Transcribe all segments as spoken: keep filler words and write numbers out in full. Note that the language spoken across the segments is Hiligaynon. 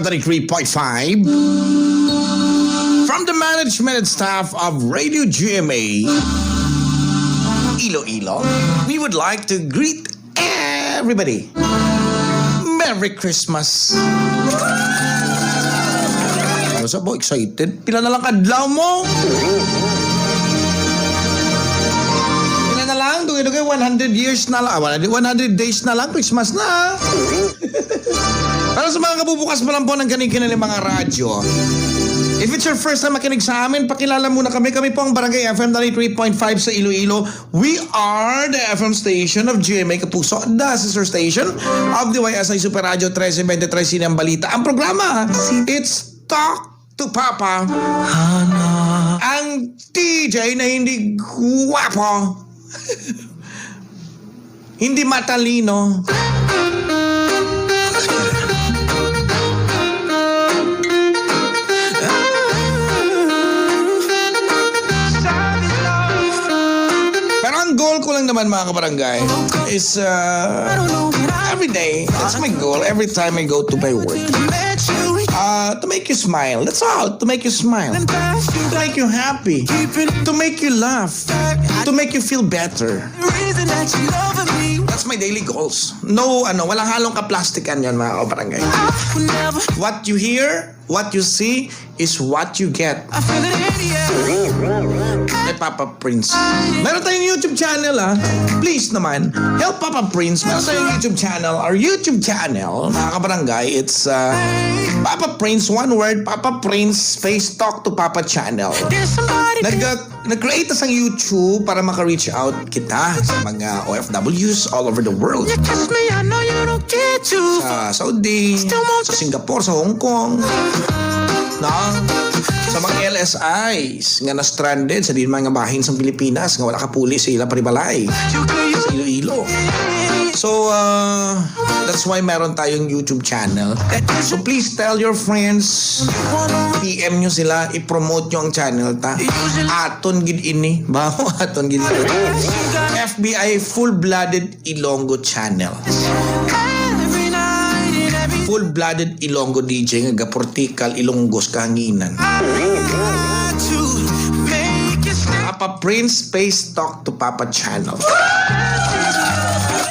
ninety-three point five. From the management and staff of Radio G M A Iloilo, we would like to greet everybody. Merry Christmas! Ano sa bo? Excited? Pila na lang kadlaw mo? Pila na lang? Dugay-dugay, one hundred years na lang. Ah, wala, di, one hundred days na lang, Christmas na. Para sa mga kabubukas pa lang po ng kanilang mga radyo, if it's your first time makinig sa amin, pakilala muna kami. Kami po ang Barangay F M ninety-three point five sa Iloilo. We are the F M station of G M A Kapuso, the sister station of the Y S I Super Radio thirteen twenty-three, Sine ang Balita. Ang programa, it's Talk to Papa. Ang D J na hindi guwapo. Hindi matalino. Pero ang goal ko lang naman, mga kabarangay, is uh, every day. That's my goal. Every time I go to my work, uh, to make you smile. That's all. To make you smile. To make you happy. To make you laugh. To make you feel better. That's my daily goals. No, ano, walang halong kaplastikan yan, mga kabarangay. What you hear, what you see, is what you get. Kay Papa Prince. Meron tayong YouTube channel, ah. Please naman, help Papa Prince. Meron tayong YouTube channel. Our YouTube channel, mga kabarangay, it's uh, Papa Prince, one word, Papa Prince, space Talk to Papa channel. Nag- Nag-create na sang YouTube para maka-reach out kita sa mga O F Ws all over the world. Sa Saudi, sa Singapore, sa Hong Kong, no? Sa mga L S Is nga na-stranded sa diin man nga bahin sa Pilipinas, nga wala kapuli sa ila panibalay, sa Iloilo. So, uh, that's why meron tayong YouTube channel. So, please tell your friends, P M nyo sila, i-promote nyo ang channel ta. Aton gid ini. Baho, aton gid ini. F B I, Full-Blooded Ilonggo Channel. Full-Blooded Ilonggo D J nga gaportikal, Ilonggos kahanginan. Papa Prince Space Talk to Papa Channel.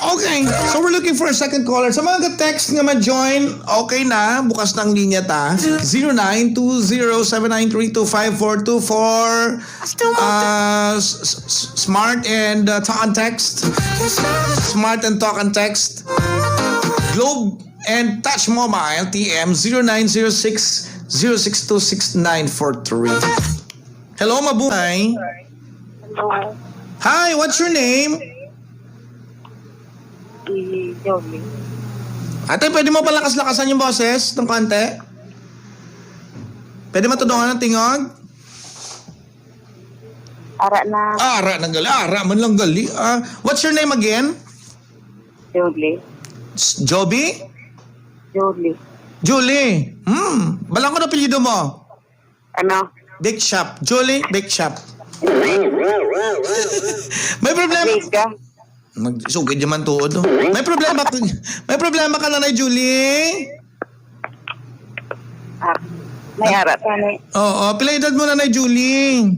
Okay, so we're looking for a second caller. Sa mga text nga ma-join, okay na, bukas na ang linya ta. Zero nine two zero seven nine three two five four two four. Uh, s- s- s- smart and uh, talk and text. Smart and talk and text. Globe and Touch Mobile T M zero nine zero six zero six two six nine four three. Hello, mabuhay. Hello. Hi, what's your name? Si Joby. Ate, pwede mo palakas-lakasan yung boses ng konti? Pwede matudungan ng tingog? Ara na. Ah, ara na gali. Ara man lang gali. Ah, what's your name again? Joby. S- Joby? Joby. Julie. Hmm. Balang ko na apelyido mo. Ano? Bake Shop. Julie Bake Shop. May problema. Bake ka? Nagsugid naman tuod, oh. May problema ka, may problema ka, Nanay Julie? Ah, may ara pa ni. Oo, pila edad mo, Nanay Julie?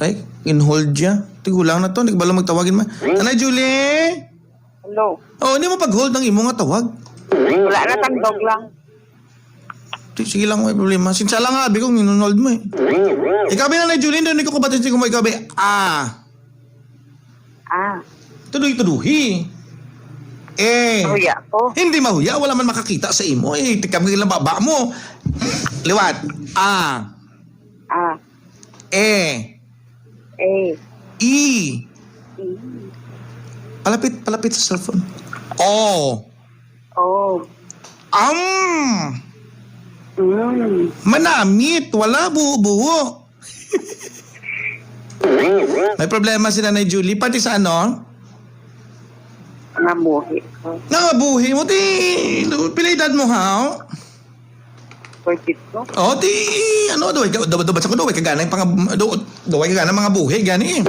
Ay, in-hold siya. Tigulang na to, hindi ko bala magtawagin ma. Nanay Julie? Hello. Oh, hindi mo pag-hold ang imo nga tawag. Wala na, tandog lang. Di, sige lang, may problema. Sinsa lang nga, abi ko, in-hold mo eh. Ikaw, bi, Nanay Julie, hindi ko kabatis, hindi ko mo ikaw, bi. Ah. Ah. Tuduhi-tuduhi. Eh. Mahuya ko. Hindi mahuya, wala man makakita sa imo. Eh, tikam lang baba mo. Liwat. Ah. Ah. Eh. Eh. I. I. Palapit, palapit sa cellphone. Oh. Oh. Am. Mm. Manamit, wala buho-buho. May problema si Nanay Julie, pati sa ano? Nangabuhi ko. Nangabuhi mo, ti, pila edad mo, ha? Forty-two. Oh, ti, ano, duway ka, duway, duway, duway ka ganay pang, duway, duway ka ganay mga buhi, gani.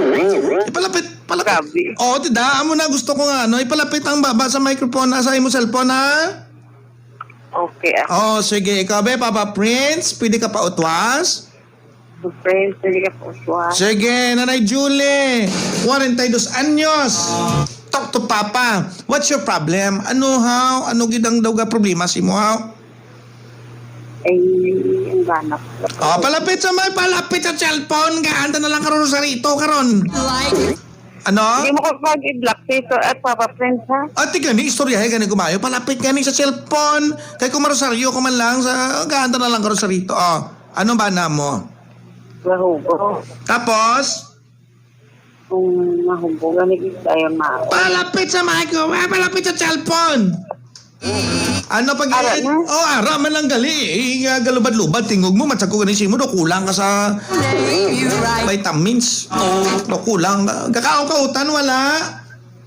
Ipalapit, palapit. Grabe. Oh, ti, daan mo na, gusto ko nga, ano, ipalapit ang baba sa microphone, sa imo cellphone, ha? Okay, ah. Oh, sige. Ikaw, be, Papa Prince, pwede ka pa utwas? Papa Prince, pwede ka pa utwas? Sige, Nanay Julie, forty-dos anyos. Talk to Papa. What's your problem? Ano, haw? Ano gid ang daw ga problema sa imo, haw? Ay, ang ganak. Oh, palapit sa may, palapit sa cellphone. Gaanta na lang karon, Rosarito, karon. Ano? Hindi mo ko pag-i-block dito at Papa Prince, ha? Ate, gani, istoryahe gani kumayo. Palapit gani sa cellphone. Kay kung marosaryo ko man lang, sa, gaanta na lang karon, Rosarito. Oh, ano ba na mo? Mahubo. Tapos? Kung mahubo, gani, ayaw ma- Palapit sa mic, oh, ah, palapit sa cellphone. Ano pag Ara na? Oh, ara man lang gali. Eh, nga galubad-lubad tingog mo, matsag ko gani simo, do kulang ka sa vitamins. Do kulang ka. Kakaon ka utan, wala?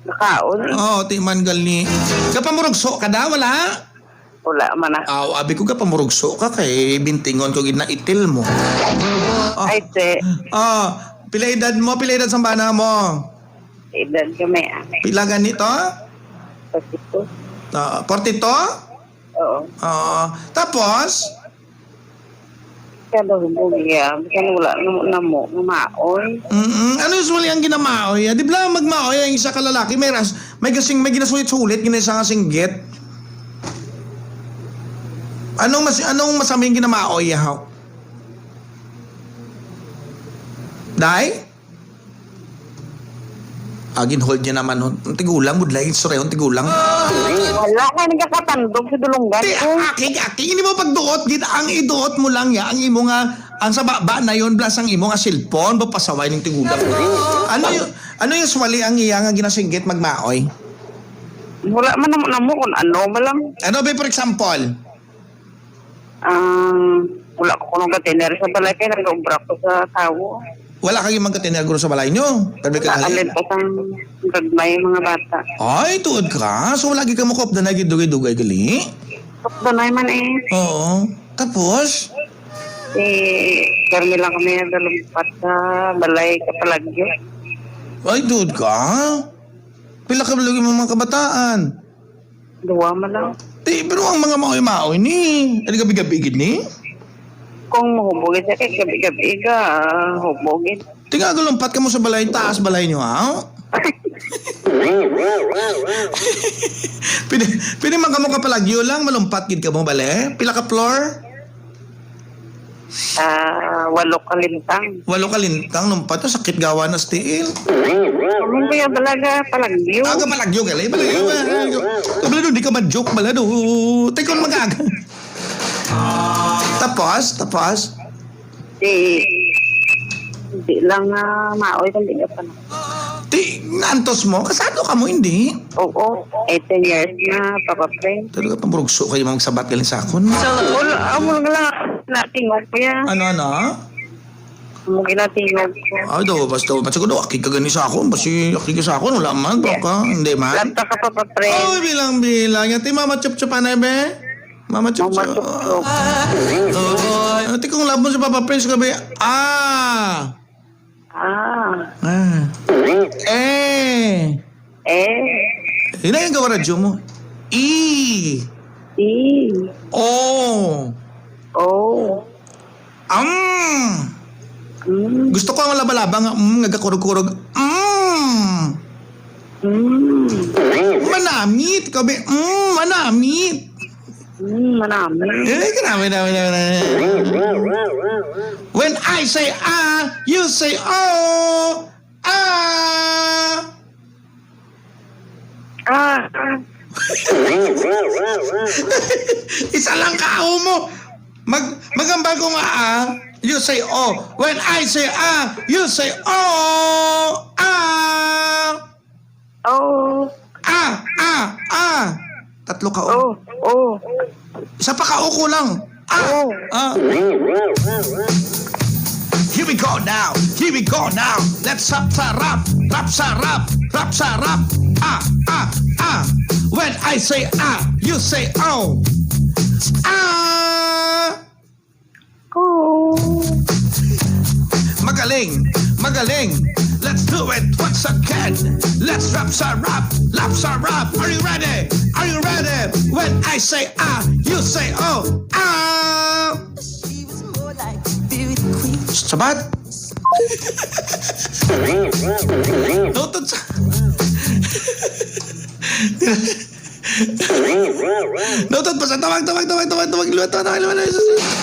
Nakaon. Oh, ti man gali. Kapamurugso ka da, wala? Wala man na. Aw, abi ko kapamurugso ka kay bintingon ko gid na itil mo. Oh. Ay, te. Oh, pila edad mo? Pila edad sang bana mo? Edad kami, ah. Pila gani to? Forty-two. Ah, forty-two? Oo. Ah, tapos? Kaya daw, hubog iya. Kaya wala na, na mo, mamaoy. Mm-mm. Ano usually ang ginamaoy? Ah, di ba magmaoy ang isa ka lalaki? May ras, may gasing, may ginasulit-sulit, ginasa nga singgit. Anong mas, anong masama yung ginamaoy, haw? Day? Ah, gin-hold niya naman, oh. Ang tigulang, budlay, istorya, ang tigulang. Wala ka nagkakatandog sa dulunggan Ti, ko. Aki, aki, hindi mo pagduot, gid, ang iduot mo lang ya, ang imo nga, ang sa baba na yun, plus ang imo nga cellphone, ba pasaway ng tigulang. Ano yung, ano yung swali ang iya nga ginasinggit magmaoy? Wala man namo, namo kung ano, malang. Ano ba, for example? Ah, wala ko kuno gatiner sa balay kay nag-obra ko sa tawo. Wala kayo magkatiner guro sa balay nyo? Tabi ka Wala, alin pa sang gagmay mga bata. Ay, tuod ka? So, wala gyud ka makop na nagidugay-dugay gali? Danay man eh. Oo. Tapos? Si Carmela kami nagdalumpat sa balay kapalagyo. Ay, tuod ka? Pila ka lagi mo mga kabataan? Duwa man lang. Di, pero ang mga maoy-maoy ni, ano gabi-gabi gid ni? Kung mahubog siya, kay gabi-gabi ka, ah, hubog gid. Tinga, galumpat ka mo sa balay, taas balay nyo, ha? Pwede, pwede man kamo kapalagyo lang, malumpat gid kamo, bale? Pila ka floor? Ah, walo ka lintang. Walo ka lintang, lumpat to, sakit gawa na sa tiil. Kung kaya balaga, palagyo. Ah, kapalagyo ka, eh, palagyo, palagyo. Kabla doon, di ka ma-joke, bala doon. Tay, kung mag-aga. Tapos, tapos? Di, di lang, ah, maoy, kung di ka pa na. Ti, naantos mo? Kasado ka mo, hindi? Oo, eighteen years na, Papa Prince. Talaga, pamurugso kayo magsabat galing sa akon. Wala, amo lang lang, natingog ko yan. Ano, ano? Amo ginatingog ko. Ay, daw, basta, basta ko daw, aki ka gani sa akon, basi aki ka sa akon, wala man, Yeah. baka, hindi man. Lata ka, Papa Prince. Oy, bilang-bilang. Yan, ti Mama Chup Chup, anay, be? Mama Chup Mama Chup. Chup Chup. Ah, ti kung love mo si Papa Prince, gabi, ah! Ah. Ah. Eh. Eh. Ina yung gawa radyo mo. E. E. O. O. Am. Mm. Gusto ko ang laba-laba nga, mm, nga gakurog-kurog. Mm. Mm. Manamit, kabi. Mm, manamit. Hmm, marami. Eh, grabe, grabe, grabe, grabe. When I say ah, you say oh. Ah! Ah, ah. Isa lang ka, ah, mo. Mag, magambal ko nga, ah, you say oh. When I say ah, you say oh. Ah! Oh. Ah, ah, ah. Tatlo ka, oh. Oh, oh. Isa pa ka, oh, kulang. Ah, Oh. ah. Here we go now. Here we go now. Let's rap sa rap. Rap sa rap. Rap sa rap. Ah, ah, ah. When I say ah, you say oh. Ah. Oh. Magaling. Magaling. Do it once again. Let's rap, sa rap, rap, sa rap. Are you ready? Are you ready? When I say ah, you say oh. Ah! Sabat? Nautot sa... Nautot pa sa tawag, tawag, tawag, tawag, tawag, liwat, tawag, tawag, liwat, liwat, liwat.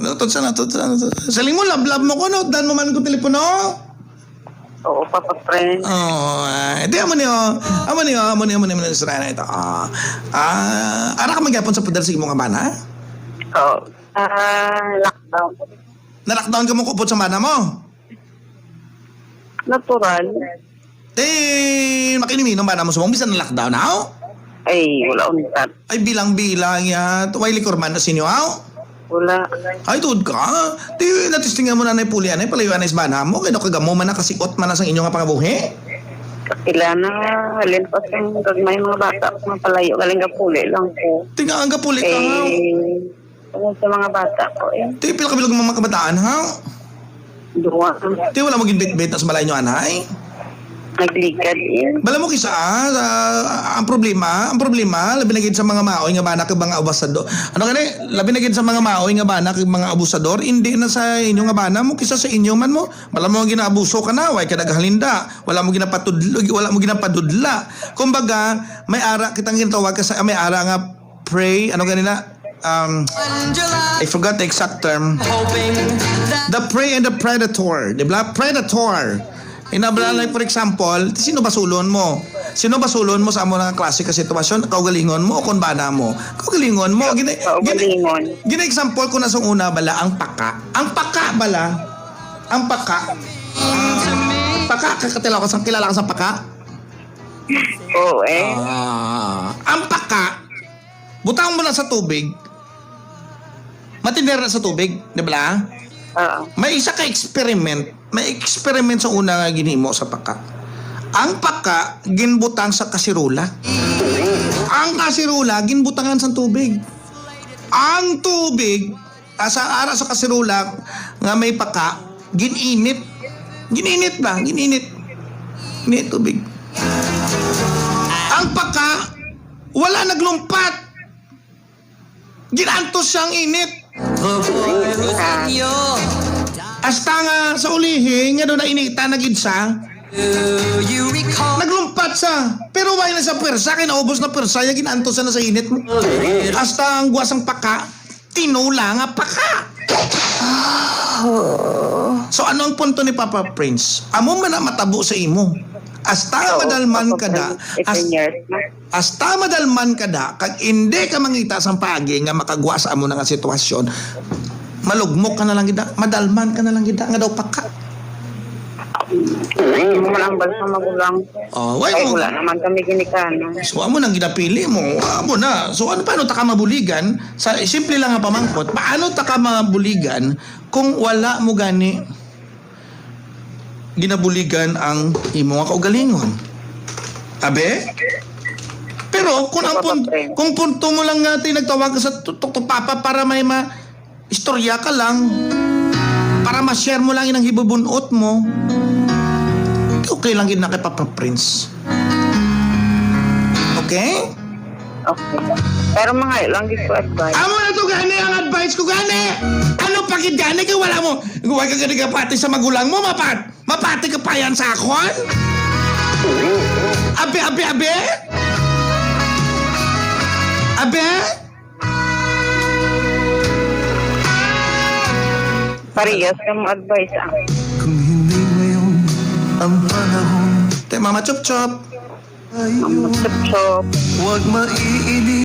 Nautot sa, nautot sa, nautot sa. Siling mo, love, love mo ko, nautdan mo man ko telepono. Oo, Papa Prince. Oh, ah, di amo ni, oh. Amo ni, oh, amo ni, amo ni, amo ni, istorya na ito. Ah, ah, ara ka man gyapon sa poder sa imo nga bana? Oo. Ah, lockdown. Na-lockdown ka mo kupot sa bana mo? Natural. Eh, makiniminom ba na mo subong bisan na-lockdown, haw? Ay, wala untat. Ay, bilang-bilang ya. Way likurman na sinyo, haw? Wala. Ay, tuod ka. Di, natistingan mo na na puli, anay, palayo, anay, sa bana mo. Kaya kagamo man na, kasiot man na sang inyo nga pangabuhi. Kakilala, halin pa sa gagmay mga bata, mga palayo, galing gapuli lang ko. Tinga ang gapuli ka, haw? Eh, Tungod sa mga bata ko, eh. Ti, pila ka bilog mga kabataan, ha? Duwa. Ti, wala mo ginbitbit na sa balay nyo, anay? Nagligad, eh. Bala mo kisa, ah, sa- ang problema, ang problema, labi na gid sa mga maoy nga bana kag mga abusador. Ano gani? Labi na gid sa mga maoy nga bana kag mga abusador, hindi na sa inyo nga bana mo, kisa sa inyo man mo. Bala mo ginaabuso ka na, way ka naghalinda, wala mo ginapatud-, wala mo ginapadudla. Kumbaga, may ara kitang ginatawag ka sa, may ara nga prey, ano gani na? Um, I forgot the exact term. The prey and the predator, di ba? Predator. Inabla, like, for example, sino basulon mo? Sino basulon mo sa amo nga klase ka sitwasyon? Kaugalingon mo o kon bana mo? Kaugalingon mo. Gina, gina, Kaugalingon. Gina-example ko na sa una bala, ang paka. Ang paka bala. Ang paka. Paka, kakatilaw ka sa, kilala ka sa paka? Oo, eh. Ah, ang paka, butang mo na sa tubig, matindera na sa tubig, di ba? Oo. May isa ka experiment, may experiment sa una nga ginhimo sa paka. Ang paka, ginbutang sa kasirola. Ang kasirola, ginbutangan sa tubig. Ang tubig, asa ara sa kasirola nga may paka, gin-init. Gin-init ba? Gin-init. Init tubig. Ang paka, wala naglumpat. Ginantos siyang init. Hasta nga sa ulihi, nga doon na inita na gid siya. Naglumpat siya. Pero wala na sa pwersa, kay naubos na pwersa, ya ginantos siya na sa init. Hasta ang guwas ang paka, tinula nga paka. So, ano ang punto ni Papa Prince? Amo man na matabo sa imo. Hasta nga Oo, madalman Papa ka da, Prince, as- eighteen years na. Hasta madalman ka da, kag indi ka mangita sang paagi nga makagwa sa amo na nga sitwasyon, malugmok ka na lang gid da, madalman ka na lang gid da, nga daw paka. Imo lang ba sa magulang? Oh, why Ay, mo wala naman kami ginikanan. So, amo nang ginapili mo, amo na. So, ano, paano ta ka mabuligan? Sa simple lang nga pamangkot, paano ta ka mabuligan kung wala mo gani ginabuligan ang imo nga kaugalingon? Abe? Pero kung ang pun-, kung punto mo lang nga, ti, nagtawag ka sa tu-, tu-, tu-, papa para may ma-, istorya ka lang, para ma-share mo lang inang hibubun-ot mo, okay lang gid na kay Papa Prince. Okay? Okay. Pero mga lang gid ko advice. Amo na to gani ang advice ko gani. Ano pa gid gani kay wala mo, wala ka gani kapati sa magulang mo, mapat, mapati ka pa yan sa akon? Abi, abi, abi? Abi? Parehas ka mo advice, ah. Kung hindi ngayon ang panahon Te, Mama Chop Chop. Ang Chop Chop. Huwag maiinis.